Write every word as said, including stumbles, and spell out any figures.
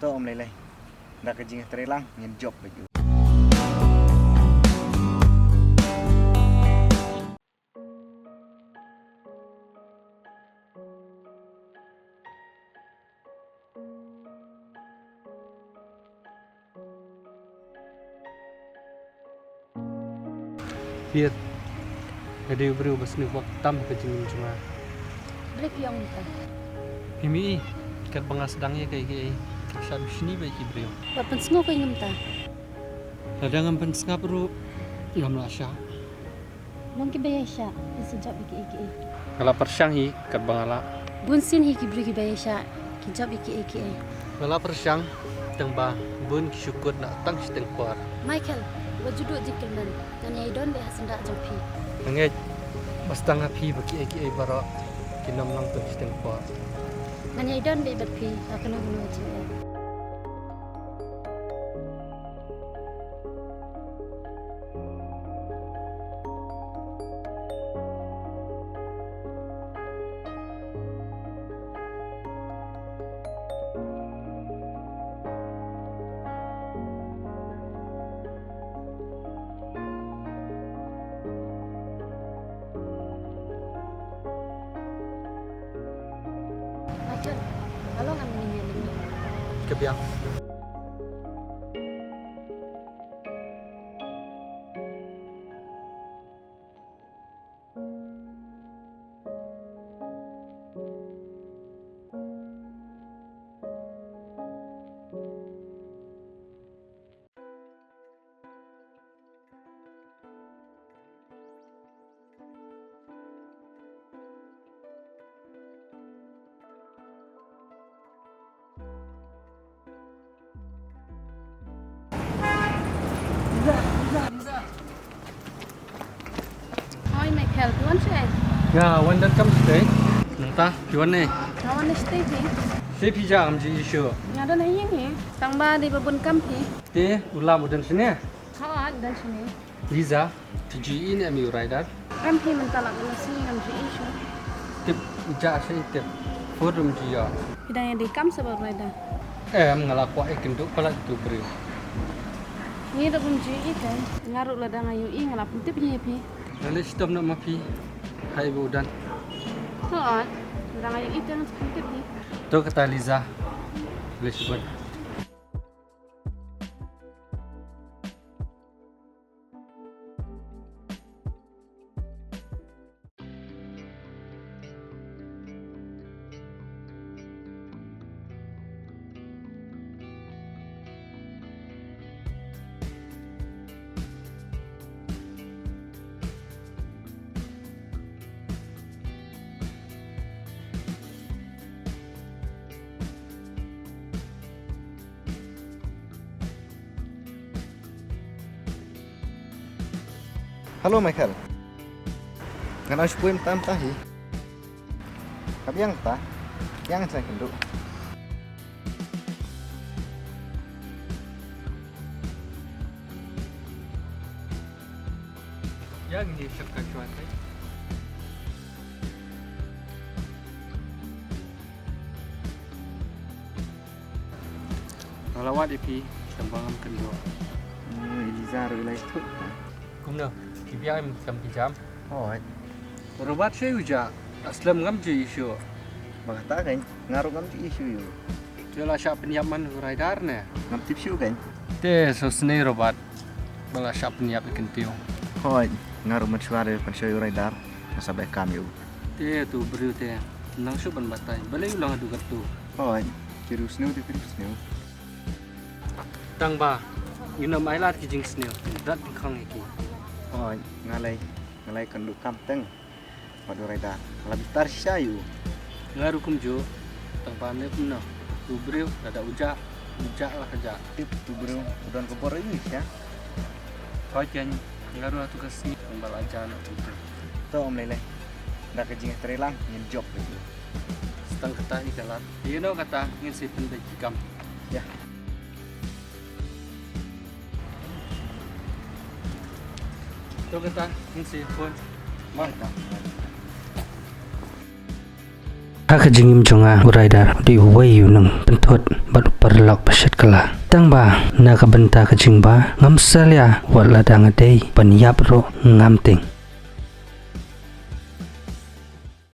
To ym lei lei. Da ka jingïatreilang ngin jop beit u. Phi, nga dei u briew ba sniew bha tam ha ka jingim jong nga. Balei phi ong kumta? Phim i, katba nga sdang ïa kaei kaei, nga shah bishni bha ïa ki briew. Wat pynsngew kein kumta. Lada ngam pynsngap ruh, ngam lah shah. Long kiba ïaishah kin sa jop ïa kiei kiei. Nga la pyrshang hi katba nga lah. Bun sien hi ki briew kiba ïaishah ki jop ïa kiei kiei. Nga la pyrshang tang ba bun ki shu kut na tang shiteng por. Michael, wat ju duh jingkyrmen. Ngan ïai don beit ha syndah jong phi. Nga ngeit ba sdang ha phi ba kiei kiei baroh kin ym long tang shiteng por. Ngan ïai don beit bad phi ha kano kano ka jingeh. Michael, ka long am ngin ïa lyngngoh? Ka biang. Hoi Michael, phi wan shaei? Nga wan donkam shatei. Nangta phi wan ne? Nga wan shatei phi. Shatei phi jam ji issue. Nga don ha ïing hi. Tang ba dei ba bun kam phi. Te u Lam u don shane? Hooid, don shane. Liza, phi ju ïohi ne em ïa u Raidar? Em phi, mynta la ka sngi ngam ju ïohi shuh. Tip, ja sha tip. Phone ruh ym ju ïoh. Phi dang ïa dei kam sa bad u Raidar? Em, nga la kwah ïakynduh palat ïa utu u briew. Ngi ruh bym ju ïohi kein. Nga ruh lada nga ïohi nga la pyntip hi ïa phi. Nga leit shitom noh ma phi. Hai ba u don. Hooid, lada nga ïohi te ngan sa pyntip hi. To kata Liza. Leit shibun. Hello Michael. Ngan ai shuh poi mynta mynta hi. Ka biang ta. Biang sa kynduh. Ïa ngin ïa shakri shuwa tai. Nga la wad ïa phi tang ba ngam kynduh. Hmm, Eliza ruh i la ïathuh. Kumno, phi biang em, kam phi jam? Hooid. Robert shaei u jah? Aslem ngam ju ïohi shuh. Ba kata kein, nga ruh ngam ju ïohi shuh ïa u. Te la shah pynïap man u Raidar ne? Ngam tip shuh kein. Te sngewsynei Robert. Ba la shah pynïap ïa ki kyntiew. Hooid, nga ruh mynshuwa de pynshoi u Raidar. Nga sa beh kam ïa u. Te utu u briew te nang shuh ban batai. Balei u la ïa duh katto? Hooid, ki riewsniew te ki riewsniew. Tang ba ngin ym ailad ki jingsniew, rat ki khang ïa ki. Hooid, nga lei, nga lei kynduh kam teng. Bad u Raidar, la bitar shisha ïa u. Nga ruh kumjuh, tang ba ne kumno, u briew lada u jah, u jah la ka jah. Tip u briew u don ka bor ïa u shisha. Hooid kein, nga ruh ha tu ka sngi tang ba la jah noh kumjuh. To ym lei lei. Da ka jingïatreilang ngin jop beit u. Tang kata hi ka lad. Ïa no kata ngin sa pynbeit ki kam. Ïa. To kata, ngin sa ïa phone. Mo. Kata. Ha ka jingim jong nga, u Raidar u dei uwei u nongpynthut bad u paralok ba shet kylla. Tang ba na ka bynta ka jingbha ngam salia, wat la dang dei ban ïap ruh ngam tieng.